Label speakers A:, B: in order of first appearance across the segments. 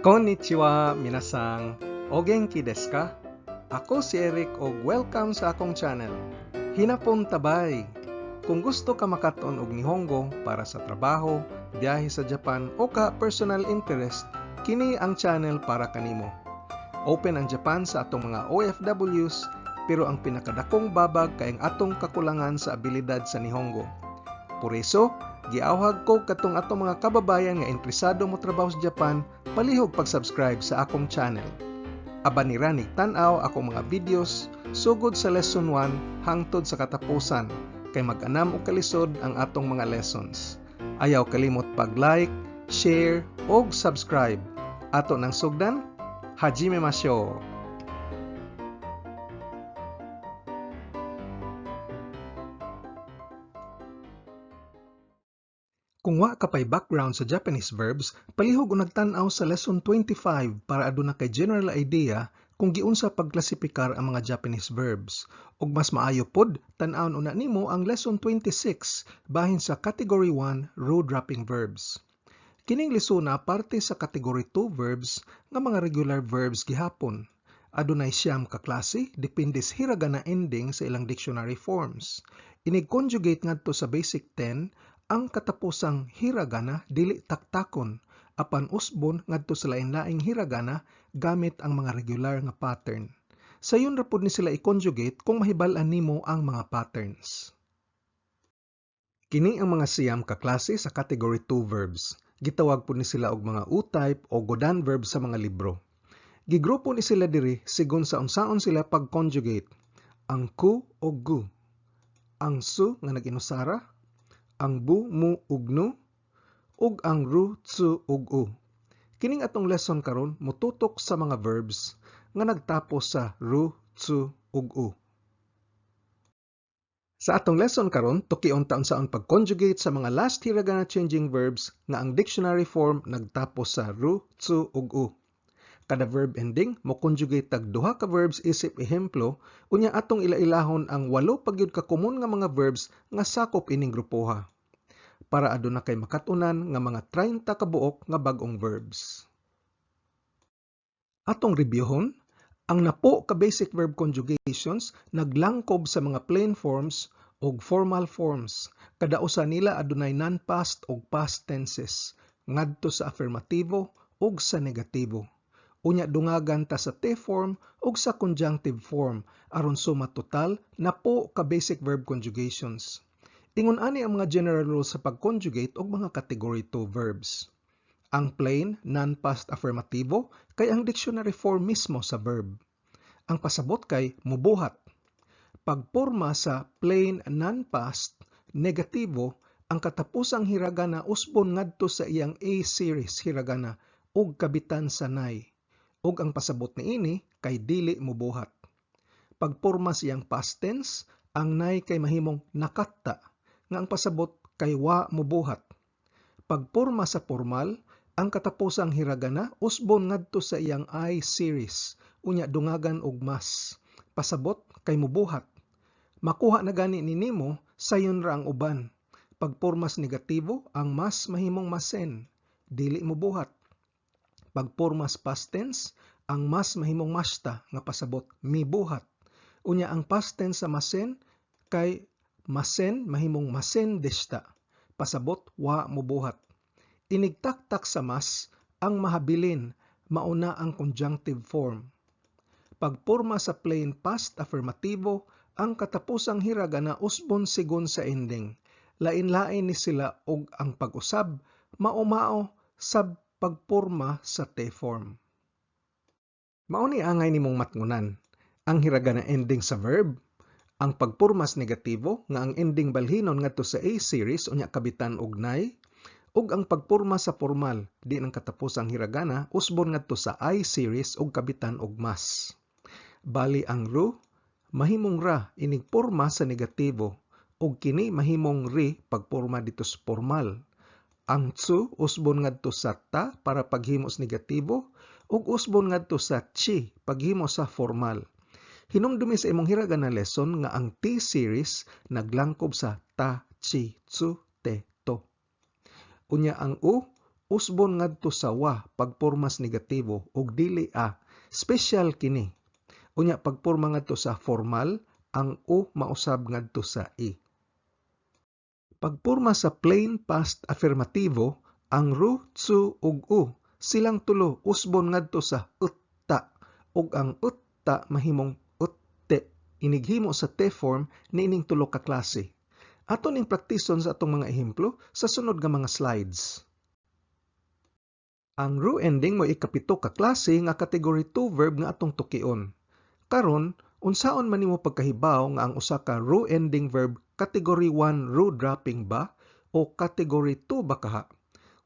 A: Konnichiwa, minasan. O genki desu ka? Ako si Eric og welcome sa akong channel. Hinapon tabay. Kung gusto ka makaton og Nihongo para sa trabaho, biyahe sa Japan o ka personal interest, kini ang channel para kanimo. Open ang Japan sa atong mga OFWs, pero ang pinakadakong babag kay ang atong kakulangan sa abilidad sa Nihongo. Por eso, giawhag ko katong atong mga kababayan nga interesado mo trabaho sa Japan, palihog pag-subscribe sa akong channel. Aban ni ranig tan-aw akong mga videos sugod sa lesson 1 hangtod sa katapusan kay mag-anam og kalisod ang atong mga lessons. Ayaw kalimot pag-like, share og subscribe. Ato nang sugdan, hajime mashou. Kung wa ka pay background sa Japanese verbs, palihog og nagtan-aw sa lesson 25 para aduna kay general idea kung giunsa pagklasipikar ang mga Japanese verbs. Ug mas maayo pod, tan-awon una nimo ang lesson 26 bahin sa category 1 row dropping verbs. Kining lesona parte sa category 2 verbs nga mga regular verbs gihapon. Adunay 9 ka klase depende sa hiragana ending sa ilang dictionary forms. Inig-conjugate ngadto sa basic 10, ang katapusang hiragana dili taktakon apan usbon ngadto sa lain-laing hiragana gamit ang mga regular nga pattern. Sayon ra pud ni sila i-conjugate kung mahibal-an nimo ang mga patterns. Kini ang mga 9 ka klase sa category 2 verbs. Gitawag pud ni sila og mga U-type o godan verbs sa mga libro. Gigrupo ni sila diri sigon sa unsaon sila pag-conjugate. Ang ku o gu, ang su nga nag-inusara, ang bu, mu ug nu, ug ang ru, tsu ug u. Kining atong lesson karon motutok sa mga verbs nga nagtapos sa ru, tsu ug u. Sa atong lesson karon, tukion ta unsaon pag-conjugate sa mga last hiragana changing verbs nga ang dictionary form nagtapos sa ru, tsu ug u. Kada verb ending mo-conjugate tag duha ka verbs isip ehemplo, unya atong ila-ilahon ang 8 pa gyud ka komon nga mga verbs nga sakop ining grupoha. Para aduna kay makat-unan nga mga 30 ka buok nga bag-ong verbs. Atong reviewhon, ang napo ka basic verb conjugations naglangkob sa mga plain forms og formal forms. Kada usa nila adunay non-past og past tenses ngadto sa afirmatibo ug sa negatibo. Unya dungagan ta sa te form ug sa conjunctive form aron suma total napo ka basic verb conjugations. Ingon ani ang mga general rules sa pag-conjugate og mga category 2 verbs. Ang plain non-past affirmatibo kay ang dictionary form mismo sa verb. Ang pasabot kay mubuhat. Pagporma sa plain non-past negatibo, ang katapusang hiragana usbon ngadto sa iyang A series hiragana ug kabitan sa nay. Ug ang pasabot niini kay dili mubuhat. Pagporma sa iyang past tense, ang nay kay mahimong nakatta, nga ang pasabot kay wa mubuhat. Pagporma sa formal, ang katapusang hiragana usbon ngadto sa iyang I series, unya dungagan og mas. Pasabot kay mubuhat. Makuha na gani ni nimo sayon ra ang uban. Pagpormas negatibo, ang mas mahimong masen, dili mubuhat. Pagpormas past tense, ang mas mahimong masta nga pasabot mibuhat. Unya ang past tense sa masen kay masen mahimong masen deshita, pasabot wa mubuhat. Inigtaktak sa mas ang mahabilin, mauna ang conjunctive form. Pagporma sa plain past affirmatibo, ang katapusang hiragana usbon sigon sa ending. Lain-lain ni sila og ang pag-usab mao-mao sa pagporma sa te form. Mao ni angay nimong matngunan ang hiragana ending sa verb, ang pagpormas negatibo nga ang ending balhinon ngadto sa A series unya kabitan og nay, ug ang pagporma sa formal di nang katapusang hiragana usbon ngadto sa I series ug kabitan og mas. Bali ang ru mahimong ra inig porma sa negatibo ug kini mahimong ri pagporma dito sa formal. Ang tsu usbon ngadto sa ta para paghimo sa negatibo ug usbon ngadto sa chi paghimo sa formal. Hinumdumi sa imong hiragana lesson nga ang T series naglangkob sa ta, chi, tsu, te, to. Unya ang u Usbon ngadto sa wa pagpormas negatibo ug dili a. Special kini. Unya pagporma ngadto sa formal, ang u mausab ngadto sa i. Pagporma sa plain past affirmatibo, ang ru, tsu ug u silang tulo usbon ngadto sa utta ug ang utta mahimong utte inighimo sa te form niining tulo ka klase. Ato ning praktison sa atong mga ehemplo sa sunod nga mga slides. Ang ru ending mo'y ikapito ka klase nga category 2 verb nga atong tukion. Karon, unsaon man nimo pagkahibaw nga ang usa ka ru ending verb category 1 ru dropping ba o category 2 ba kaha?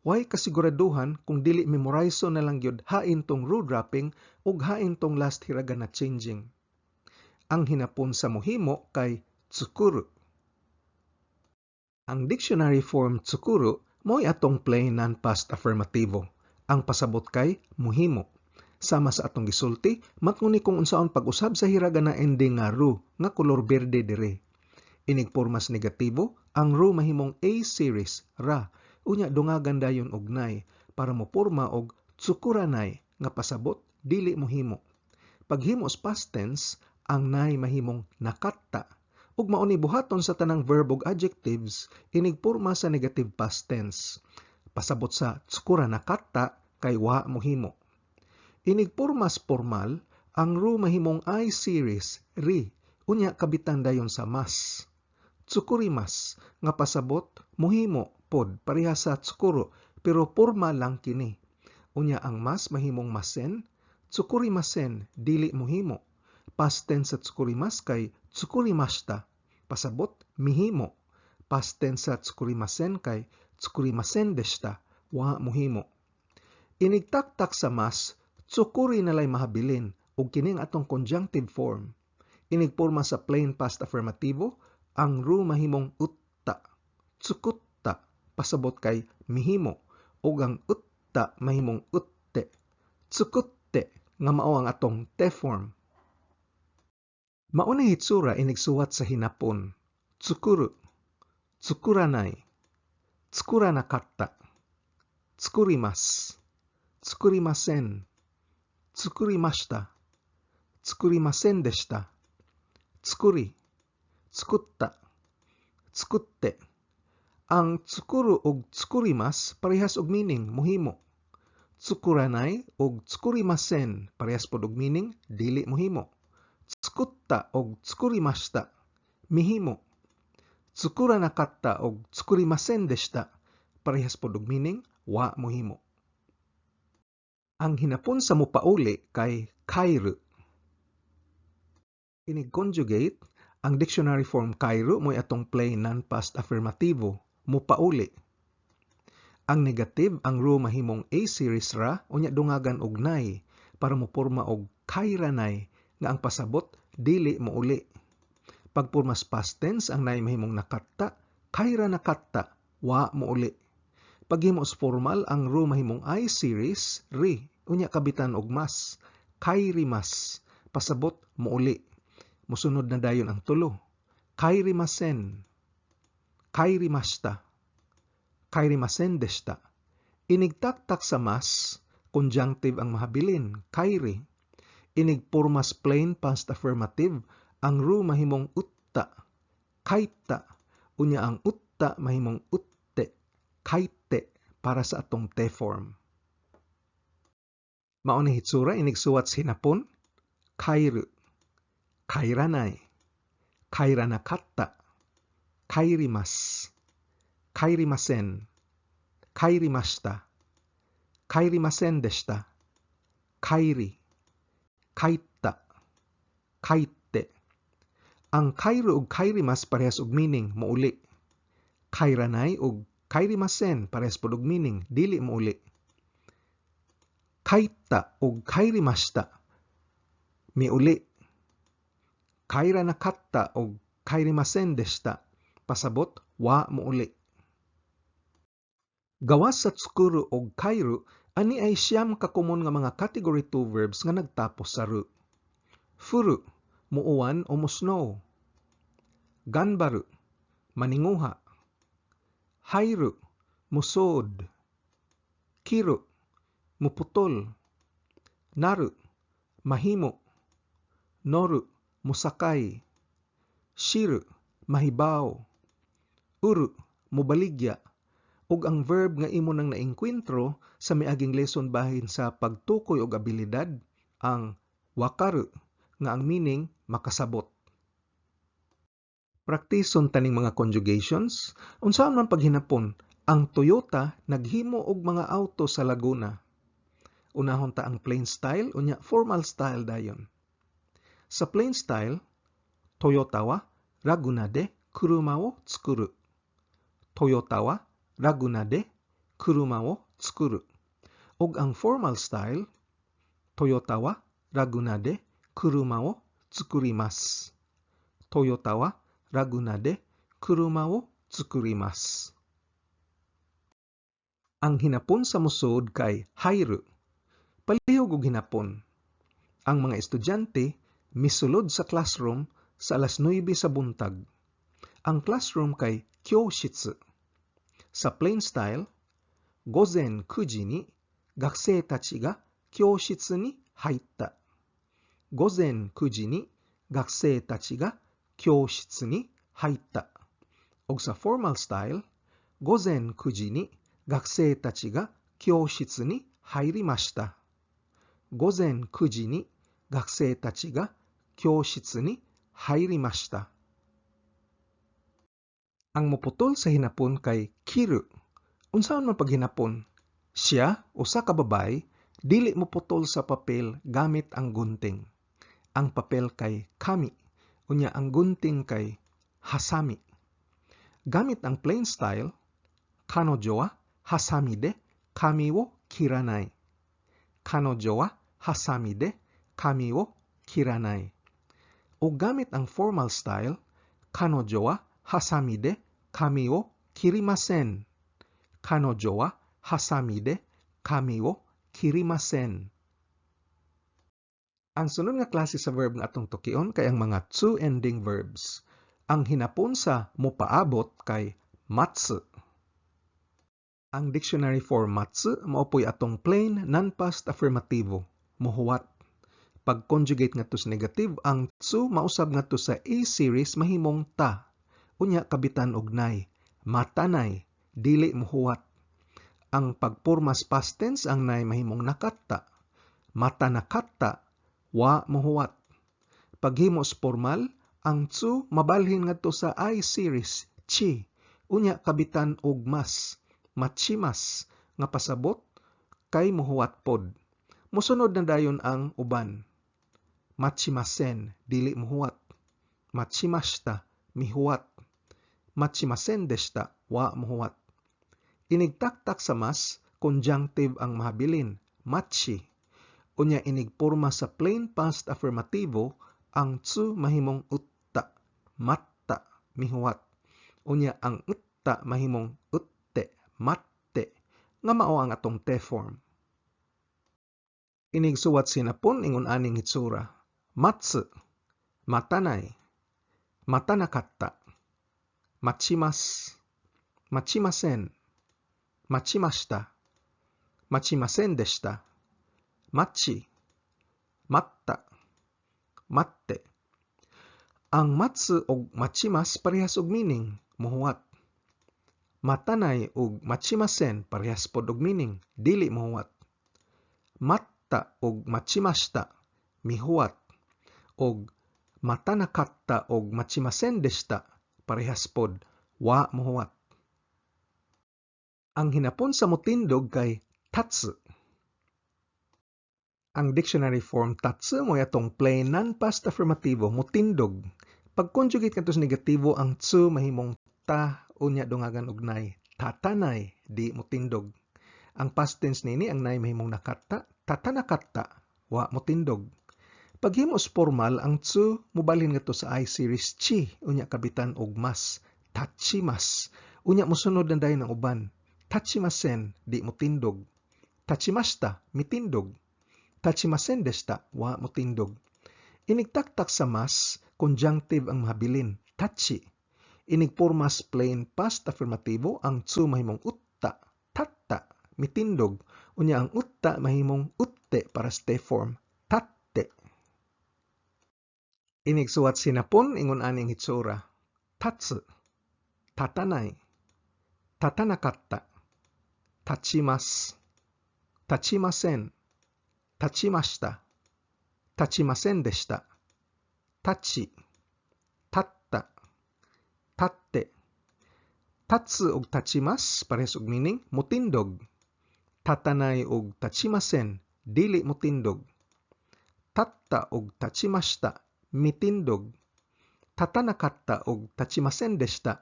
A: Way kasiguraduhan kung dili memorize na lang gyud hain tong ru dropping ug hain tong last hiragana changing. Ang hinapon sa muhimo kay tsukuru. Ang dictionary form tsukuru mo'y atong plain non-past affirmativo. Ang pasabot kay muhimo. Sama sa atong gisulti, matnguni kung unsaon pag-usab sa hiragana ending nga ru nga kolor berde dire. Inig pormas negatibo, ang ru mahimong A series, ra, unya dungagan dayon og nay para moporma og tsukuranay nga pasabot dili mohimo. Paghimo sa past tense, ang nay mahimong nakatta ug mao ni buhaton sa tanang verb ug adjectives inig porma sa negative past tense. Pasabot sa tsukuranakatta kay wa mohimo. Inig pormas formal, ang ru mahimong I series, ri, unya kabitan dayon sa mas. Tsukurimas nga pasabot mohimo pod pareha sa tsukuru pero porma lang kini. Unya ang mas mahimong masen, tsukurimasen dili mohimo. Past tense sa tsukurimas kay tsukurimashita. Pasabot mihimo. Past tense sa tsukurimasen kay tsukurimasen deshita. Wa mohimo. Inigtaktak sa mas, tsukuri na lay mahabilin ug kini ang atong conjunctive form. Inig porma sa plain past affirmativo, ang ru mahimong utta, tsukutta, pasabot kay mihimo, ug ang utta mahimong utte, tsukutte, nga mao ang atong te form. Mao ni hitsura inig suwat sa Hinapon. Tsukuru, tsukuranai, tsukuranakatta, tsukurimasu, tsukurimasen, tsukurimashita, tsukurimasen deshita, tsukuri, tsukutta, tsukutte. Ang tsukuru ug tsukurimasu parehas og meaning, mohimo. Tsukuranai ug tsukurimasen parehas pod og meaning, dili mohimo. Tsukutta og tsukurimashita mihimo. Tsukuranakatta og tsukurimasen deshita parehas pod og meaning, wa mohimo. Ang hinapon sa mopauli kay kairu. Inig conjugate, ang dictionary form kairu mo'y atong plain non-past affirmativo, mopauli. Ang negative, ang ru mahimong A series ra, unya dungagan og nay para moporma og kairanai nga ang pasabot dili mouli. Pagpormas past tense, ang nay mahimong nakatta, kairanakatta, wa mouli. Paghimo sa formal, ang ru mahimong I series, ri, unya kabitan og mas, kairimasu, pasabot mouli. Mosunod na dayon ang tulo. Kairimasen, kairimashita, kairimasen deshita. Inigtaktak sa mas, conjunctive ang mahabilin, kairi. Inig pormas plain past affirmative, ang ru mahimong utta, kaita, unya ang utta mahimong utte, kaite para sa atong te form. Mao ni hitsura inig suwat sa Hinapon, kairu, kairanai, kairanakatta, kairimasu, kairimasen, kairimashita, kairimasen deshita, kairi, kaitta, kaite. Ang kairu ug kairimasu parehas og meaning, mouli. Kairanai ug kairimasen parehas pod og meaning, dili mouli. Kaitta ug kairimashita miuli. Kairanakatta ug kairimasen deshita pasabot wa mouli. Gawas sa tsukuru og kairu, ani ay 9 ka komon nga mga category 2 verbs nga nagtapos sa ru. Furu, muuwan o mo-snow. Ganbaru, maninguha. Hairu, musod. Kiru, muputol. Naru, mahimo. Noru, musakay. Shiru, mahibaw. Uru, mubaligya. Ug ang verb nga imo nang naengkwentro sa miaging lesson bahin sa pagtukoy og abilidad, ang wakaru, nga ang meaning makasabot. Praktison ta ning mga conjugations. Unsaon man paghinapon, "Ang Toyota naghimo og mga auto sa Laguna"? Unahon ta ang plain style, unya formal style dayon. Sa plain style, トヨタはラグナで車を作る. トヨタはラグナで車を作る. Ug ang formal style, トヨタはラグナで車を作ります. トヨタはラグナで車を作ります. Ang hinapon sa musod kay hairu. Palihog og hinapon. "Ang mga estudyante misulod sa classroom sa alas 9 sa buntag." Ang classroom kay 教室. Sa plain style, 午前9時に学生たちが教室に入った. 午前9時に学生たちが教室に入った. Ug sa formal style, 午前9時に学生たちが教室に入りました。午前9時に学生たちが教室に入りました。Ang moputol sa hinapon kay 切る. Unsaon man paghinapon? "Siya, usa ka babaye, dili moputol sa papel gamit ang gunting." Ang papel kay 紙, unya ang gunting kay はさみ. Gamit ang plain style, 彼女はハサミで紙を切らない. 彼女はハサミで紙を切らない. O gamit ang formal style, 彼女はハサミで紙を切りません. 彼女はハサミで紙を切りません. Ang sunod nga klase sa verb nga atong tukion kay ang mga つ ending verbs. Ang hinapon sa mopaabot kay 待つ. Ang dictionary for 待つ mao poy atong plain non-past affirmativo, mohuwat. Pag-conjugate ngadto sa negative, ang つ mausab ngadto sa A series, mahimong た. Unya kabitan og ない, 待たない, dili mohuwat. Ang pagpormas past tense, ang ない mahimong なかった. 待たなかった, wa mohuwat. Paghimo sa formal, ang つ mabalhin ngadto sa I series, ち. Unya kabitan og ます, 待ちます, nga pasabot kay mohuwat pod. Mosunod na dayon ang uban. 待ちません, dili mohuwat. 待ちました, mihuwat. 待ちませんでした, wa mohuwat. Inigtaktak sa ます, conjunctive ang mahabilin, 待ち. Unya inigporma sa plain past affirmativo, ang つ mahimong った, 待った, mihuwat. Unya ang った mahimong って, 待って, nga mao ang atong て form. Inigsuwat sa hinapon, ingon aning hitsura. 待つ, 待たない, 待たなかった, 待ちます, 待ちません, 待ちました, 待ちませんでした, 待ち, 待った, 待って. Ang 待つ og 待ちます parehas og meaning, mohuwat. 待たない ug 待ちません parehas pod og meaning, dili mohuwat. 待った ug 待ちました, mihuwat. Og 待たなかった og 待ちませんでした, parehas pod, wa mohuwat. Ang hinapon sa motindog kay 立つ. Ang dictionary form 立つ mao atong plain non-past affirmativo, motindog. Pag conjugate ngadto sa negatibo, ang つ mahimong た, unya dungagan og ない, 立たない, di motindog. Ang past tense nini, ang ない mahimong なかった, 立たなかった, wa motindog. Paghimo sa formal, ang つ mobalhin ngadto sa I series, ち, unya kabitan og ます, 立ちます. Unya mosunod na dayon ang uban. 立ちません, di motindog. 立ちました, mitindog. 立ちませんでした, wa motindog. Inigtaktak sa ます, conjunctive ang mahabilin, 立ち. Inigpormas plain past affirmativo, ang つ mahimong った, 立った, mitindog. Unya ang utta mahimong utte para sa te form, tatte. Inig suwat sa hinapon, ingon ani ang hitsura. Tatsu, tatanai, tatanakatta, tachimasu, tachimasen, tachimashita, tachimasen deshita, tachi, tatta, tatte. Tatsu og tachimasu parehas og meaning, motindog. Tatanai og tachimasen, dili motindog. Tatta og tachimashita, mitindog. Tatanakatta og tachimasen deshita,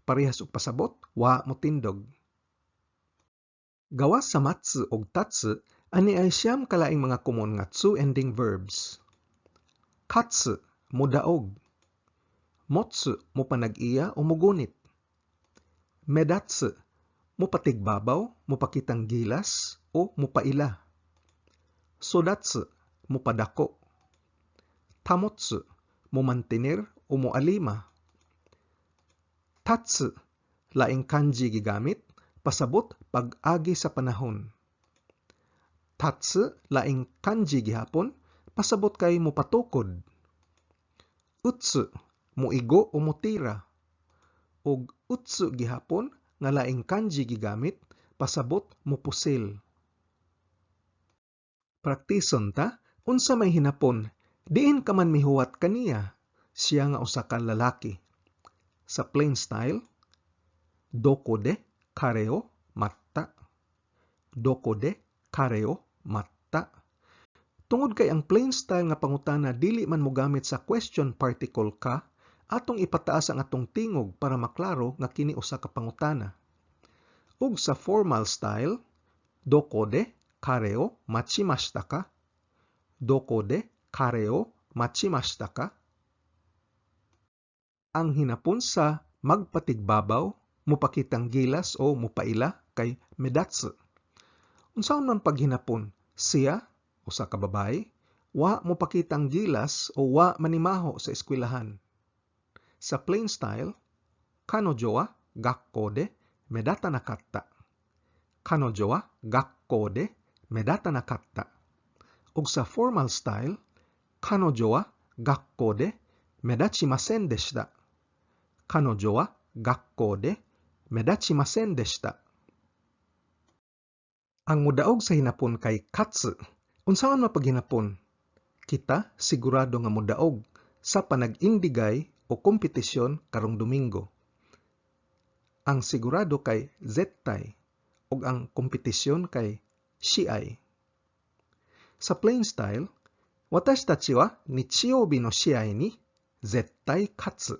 A: parehas og pasabot, wa motindog. Gawas sa matsu og tatsu, ani ay 9 ka laing mga komon nga tsu-ending verbs. Katsu, modaog. Motsu, mopanag-iya o mogunit. Medatsu, mopatigbabaw, mopakitang gilas o mopaila. Sodatsu, mopadako. Tamotsu, momantener o moalima. Tatsu, laing kanji gigamit, pasabot pag-agi sa panahon. Tatsu, laing kanji gihapon, pasabot kay mopatukod. Utsu, moigo o motira. Og utsu gihapon nga laing kanji gigamit, pasabot mopusil. Praktison ta, unsa may hinapon, diin ka man mihuwat kaniya, siya nga usa ka lalaki? Sa plain style, doko de kare o matta? Doko de kare o matta? Tungod kay ang plain style nga pangutana dili man mogamit sa question particle ka, atong ipataas ang atong tingog para maklaro nga kini usa ka pangutana. Ug sa formal style, doko de kare o machimashita ka? Doko de kare o machimashita ka? Ang hinapon sa magpatigbabaw, mopakitang gilas o mopaila kay medatsu. Unsaon man paghinapon, siya, usa ka babaye, wa mopakitang gilas o wa manimaho sa eskwelahan? Sa plain style, kanojo wa gakko de medatanakatta? Kanojo wa gakko de medatanakatta? Ug sa formal style, kanojo wa gakko de medachimasen deshita? Kanojo wa gakko de medachimasen deshita? Ang modaog sa hinapon kay katsu. Unsaon man paghinapon, kita sigurado nga modaog sa panag-indigay o kompetisyon karong Domingo? Ang sigurado kay zettai ug ang kompetisyon kay shiai. Sa plain style, watashi tachi wa nichiyoubi no shiai ni zettai katsu.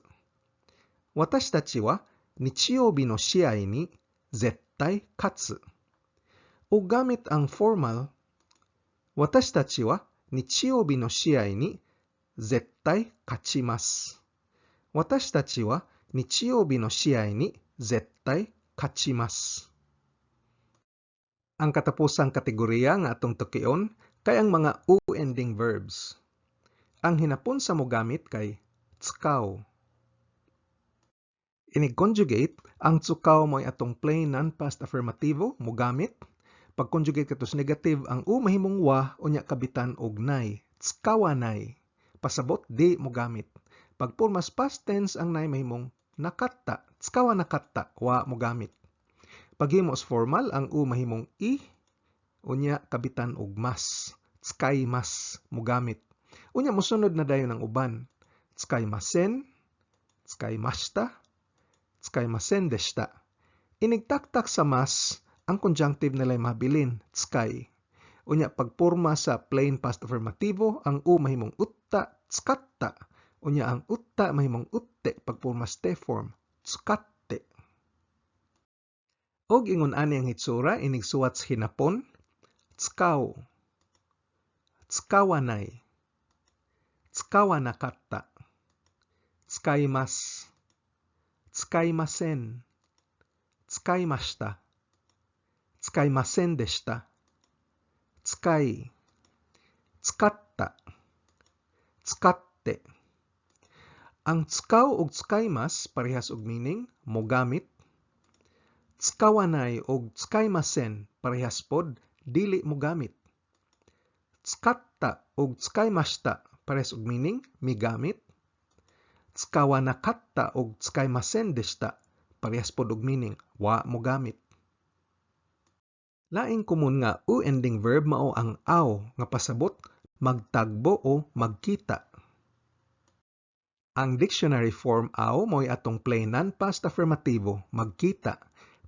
A: Watashi tachi wa nichiyoubi no shiai ni zettai katsu. Ug gamit ang formal, watashi tachi wa nichiyoubi no shiai ni zettai kachimasu. Watashi tachi wa nichiyoubi no shiai ni zettai kachimasu. Ang katapusang kategorya nga atong tukion kay ang mga u-ending verbs. Ang hinapon sa mogamit kay tsukau. Inig-conjugate, ang tsukau mo'y atong plain non-past affirmativo, mogamit. Pag-conjugate kato sa negative, ang u mahimong wa, unya kabitan og nai, tsukawanai. Pasabot, di mogamit. Pag pormas past tense, ang nai mahimong nakatta, tsukawanakatta, wa mogamit. Paghimo sa formal, ang u mahimong i, unya kabitan og mas, tsukaimasu, mogamit. Unya mosunod na dayon ang uban. Tsukaimasen, tsukaimashita, tsukaimasen deshita. Inigtaktak sa mas, ang conjunctive nila'y mabilin, tsukai. Unya pagporma sa plain past affirmativo, ang u mahimong utta, tsukatta. Unya ang utta mahimong utte pagporma sa te form, tsukatte. Og ingon ani ang hitsura inig suwat sa hinapon, tsukau, tsukawanai, tsukawanakatta, tsukaimasu, tsukaimasen, tsukaimashita, tsukaimasen deshita, tsukai, tsukatta, tsukatte. Ang tsukau ug tsukaimasu parehas og meaning, mogamit. Tsukawanai ug tsukaimasen parehas pod, dili mogamit. 使った ug 使いました parehas og meaning, migamit. 使わなかった ug 使いませんでした parehas pod og meaning, wa mogamit. Laing komon nga u-ending verb mao ang 会う nga pasabot magtagbo o magkita. Ang dictionary form 会う mao'y atong plain non-past affirmatibo, magkita.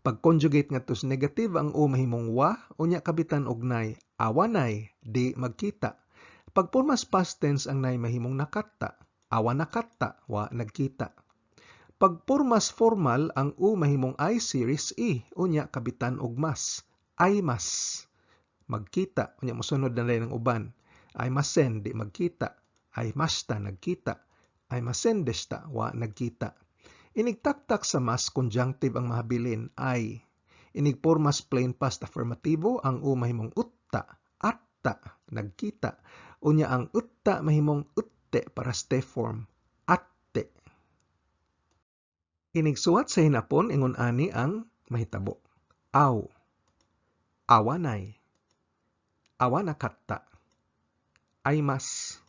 A: Pag-conjugate ngadto sa negative, ang う mahimong わ unya kabitan og ない, 会わない, di magkita. Pag pormas past tense, ang ない mahimong なかった, 会わなかった, wa nagkita. Pag pormas formal, ang う mahimong I series E unya kabitan og ます, 会います, magkita, unya mosunod na ang uban. 会いません, di magkita. 会いました, nagkita. 会いませんでした, wa nagkita. Inigtaktak sa ます, conjunctive ang mahabilin, 会い. Inig pormas plain past affirmatibo, ang う mahimong うった, 会った, nagkita. Unya ang うった mahimong うって para して form, 会って. Inig suwat sa Hinapon, ingon ani ang mahitabo. 会う, 会わない, 会わなかった, 会います,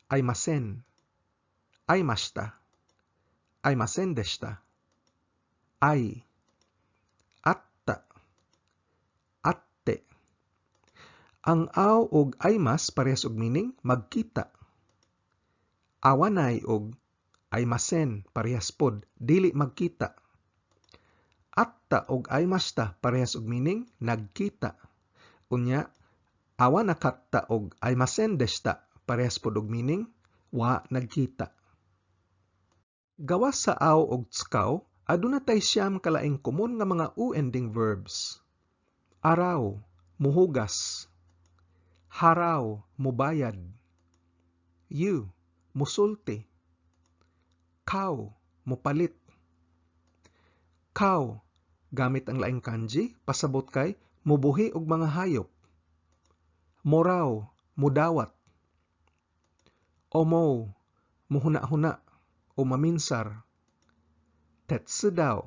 A: 会いません, 会いました, 会いませんでした, 会い, 会った, 会って. Ang 会う ug 会います parehas og meaning, magkita. 会わない ug 会いません parehas pod, dili magkita. 会った ug 会いました parehas og meaning, nagkita. Unya, 会わなかった ug 会いませんでした parehas pod og meaning, wa nagkita. Gawas sa 会う ug 使う, aduna tay 9 ka laing komon nga mga u-ending verbs. 洗う, muhugas. 払う, mubayad. 言う, musulti. 買う, mupalit. 飼う, gamit ang laing kanji, pasabot kay mubuhi og mga hayop. もらう, mudawat. 思う, muhuna-huna o maminsar. 手伝う,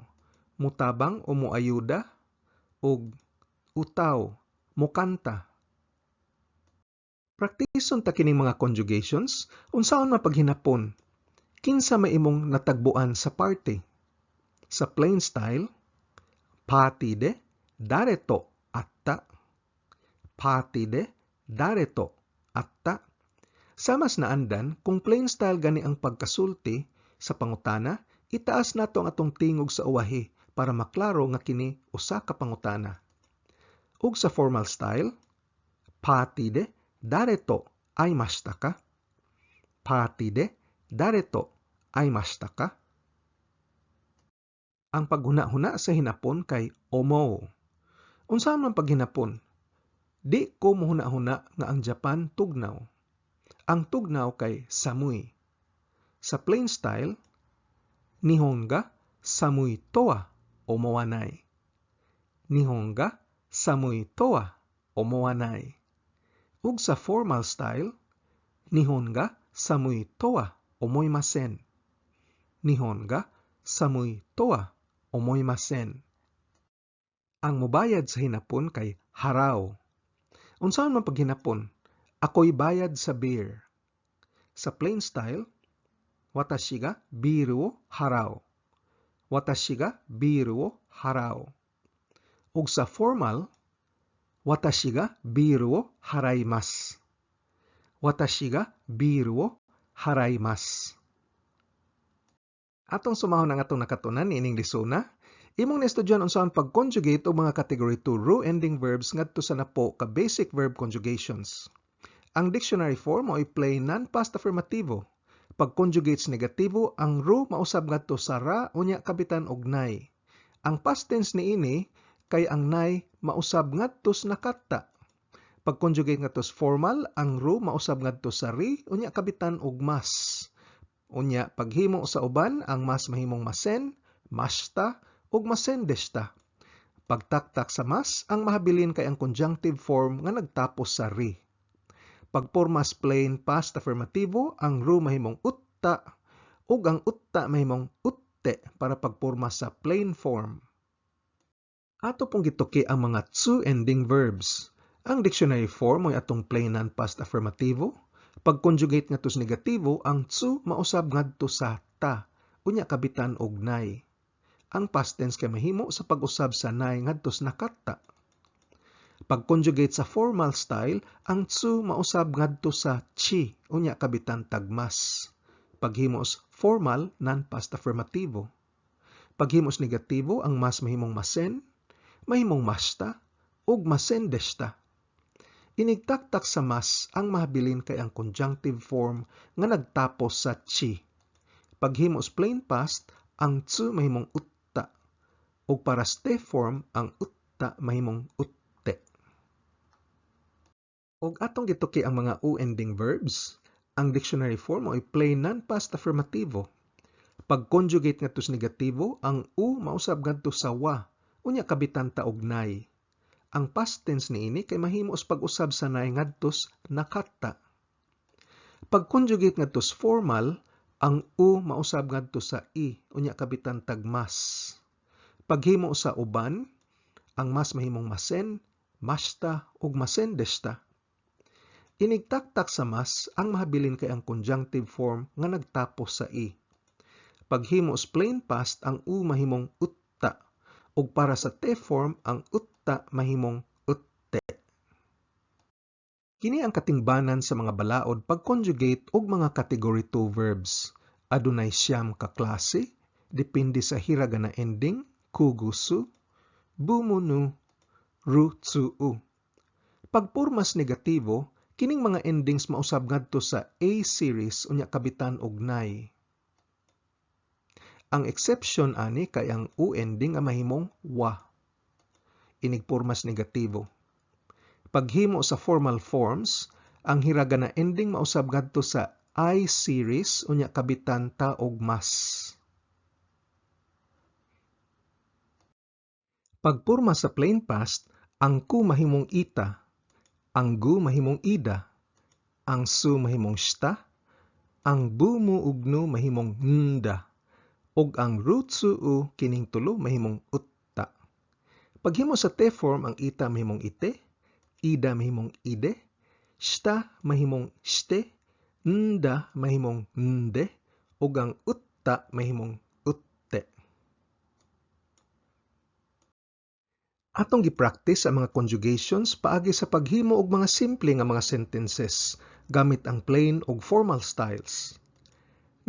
A: mutabang o muayuda, ug 歌う, mukanta. Praktison ta kining mga conjugations, unsaon man paghinapon? Kinsa may imong natagbuan sa party? Sa plain style, パーティーで誰と会った? パーティーで誰と会った? Sama sa naandan, kung plain style gani ang pagkasulti sa pangutana, itaas nato ang atong tingog sa uwahi para maklaro nga kini usa ka pangutana. Ug sa formal style, パーティーで誰と会いましたか? パーティーで誰と会いましたか? Ang paghuna-huna sa Hinapon kay 思う. Unsa man paghinapon? Di ko muhuna-huna nga ang Japan tugnaw. Ang tugnaw kay 寒い. Sa plain style, 日本が寒いとは思わない. 日本が寒いとは思わない. Ug sa formal style, 日本が寒いとは思いません. 日本が寒いとは思いません. Ang mubayad sa Hinapon kay 払う. Unsaon man paghinapon? Ako'y bayad sa beer. Sa plain style, 私がビールを払う. 私がビールを払う. Ug sa formal, 私がビールを払います. 私がビールを払います. Atong sumahon ang atong nakatunan niining lesona. Imong naestudyohan unsaon pag-conjugate og mga category 2 ru ending verbs ngadto sa 10 ka basic verb conjugations. Ang dictionary form mao'y plain non-past affirmativo. Pag-conjugate sa negatibo, ang る mausab ngadto sa ら unya kabitan og ない. Ang past tense niini kay ang ない mausab ngadto sa なかった. Pag-conjugate ngadto sa formal, ang る mausab ngadto sa り unya kabitan og ます. Unya paghimo sa uban, ang ます mahimong ません, ました, ug ませんでした. Pagtaktak sa ます, ang mahabilin kay ang conjunctive form nga nagtapos sa り. Pagpormas plain past affirmativo, ang る mahimong うった, ug ang うった mahimong うって para pagporma sa plain form. Ato pong gituki ang mga tsu ending verbs. Ang dictionary form mo'y atong plain non-past affirmativo. Pag-conjugate ngadto sa negatibo, ang tsu mausab ngadto sa ta, unya kabitan og nai. Ang past tense kay mahimo sa pag-usab sa nai ngadto sa nakatta. Pag-conjugate sa formal style, ang tsu mausab ngadto sa chi, unya kabitan tag mas. Paghimo sa formal, non-past affirmativo. Paghimo sa negatibo, ang mas mahimong masen, mahimong mashita, ug masen deshita. Inigtaktak sa mas, ang mahabilin kay ang conjunctive form nga nagtapos sa chi. Paghimo sa plain past, ang tsu mahimong utta, ug para sa te form, ang utta mahimong utte. Ug atong gituki ang mga u-ending verbs. Ang dictionary form ay plain non-past affirmativo. Pag-conjugate ngadto sa negatibo, ang u mausab ngadto sa wa, unya kabitan ta og nai. Ang past tense niini kay mahimo sa pag-usab sa nai ngadto sa nakatta. Pag-conjugate ngadto sa formal, ang u mausab ngadto sa i, unya kabitan tag mas. Paghimo sa uban, ang mas mahimong masen, mashita ug masen deshita. Inigtaktak sa mas, ang mahabilin kay ang conjunctive form nga nagtapos sa i. Paghimo sa plain past, ang u mahimong utta, ug para sa te form, ang utta mahimong utte. Kini ang katingbanan sa mga balaod pag-conjugate og mga category 2 verbs. Adunay 9 ka klase, depende sa hiragana ending, kugusu, bumunu, ru-tsu-u. Pagpormas negatibo, kining mga endings mausab ngadto sa A series unya kabitan og nai. Ang exception ani kay ang u ending nga mahimong wa. Inig pormas negatibo. Paghimo sa formal forms, ang hiragana ending mausab ngadto sa I series unya kabitan ta og mas. Pagporma sa plain past, ang ku mahimong ita, ang gu mahimong ida, ang su mahimong shita, ang bu mu ug nu mahimong nda, ug ang ru tsu u kining tulo mahimong utta. Paghimo sa te form, ang ita mahimong ite, ida mahimong ide, shita mahimong shite, nda mahimong nde, ug ang utta mahimong utte. Atong gi-practice ang mga conjugations paagi sa paghimo og mga simple nga mga sentences gamit ang plain ug formal styles.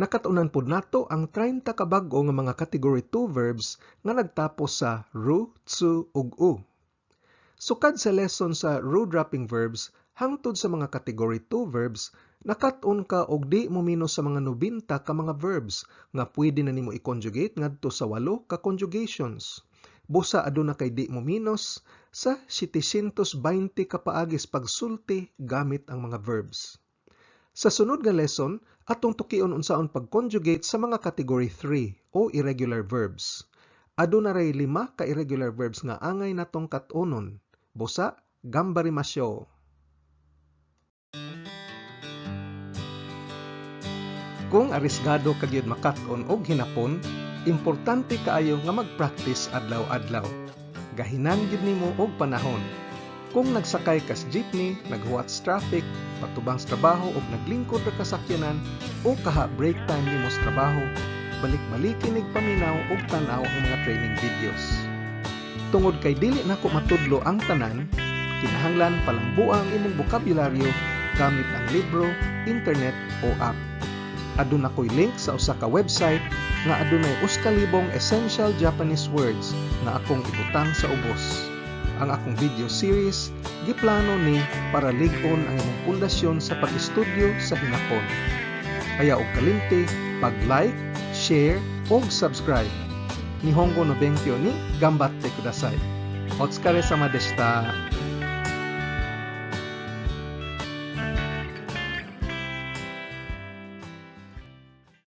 A: Nakat-unan pod nato ang 30 ka bag-o nga mga category 2 verbs nga nagtapos sa ru, tsu ug u. Sukad sa lesson sa ru-dropping verbs hangtod sa mga category 2 verbs, nakat-on ka og di mo minus sa mga 90 ka mga verbs nga pwede na nimo i-conjugate ngadto sa 8 ka conjugations. Busa aduna kay di mo minus sa 720 ka paagis pagsulti gamit ang mga verbs. Sa sunod nga lesson, atong tukion unsaon pag-conjugate sa mga category 3 o irregular verbs. Aduna ray 5 ka irregular verbs nga angay natong kat-onon. Busa, gambarimasyo! Kung arisgado ka gyud makat-on og hinapon, importante kaayo nga mag-practice adlaw-adlaw. Gahinan gyud nimo og panahon. Kung nagsakay ka sa jeepney, naghuwat sa traffic, patubang sa trabaho og naglingkod ra ka sakyanan o kaha break time nimo sa trabaho, balik-balikin nig paminaw og tan-aw ang mga training videos. Tungod kay dili nako matudlo ang tanan, kinahanglan palambua ang imong bokabularyo gamit ang libro, internet o app. Aduna ko'y link sa usa ka website nga adunay 1,000 essential Japanese words nga akong ibutang sa ubos. Ang akong video series giplano ni para lig-on ang imong pundasyon sa pag-estudyo sa Hinapon. Kaya og kalimti, pag-like, share ug subscribe. Nihongo no benkyo ni ganbatte kudasai. Otsukaresama deshita.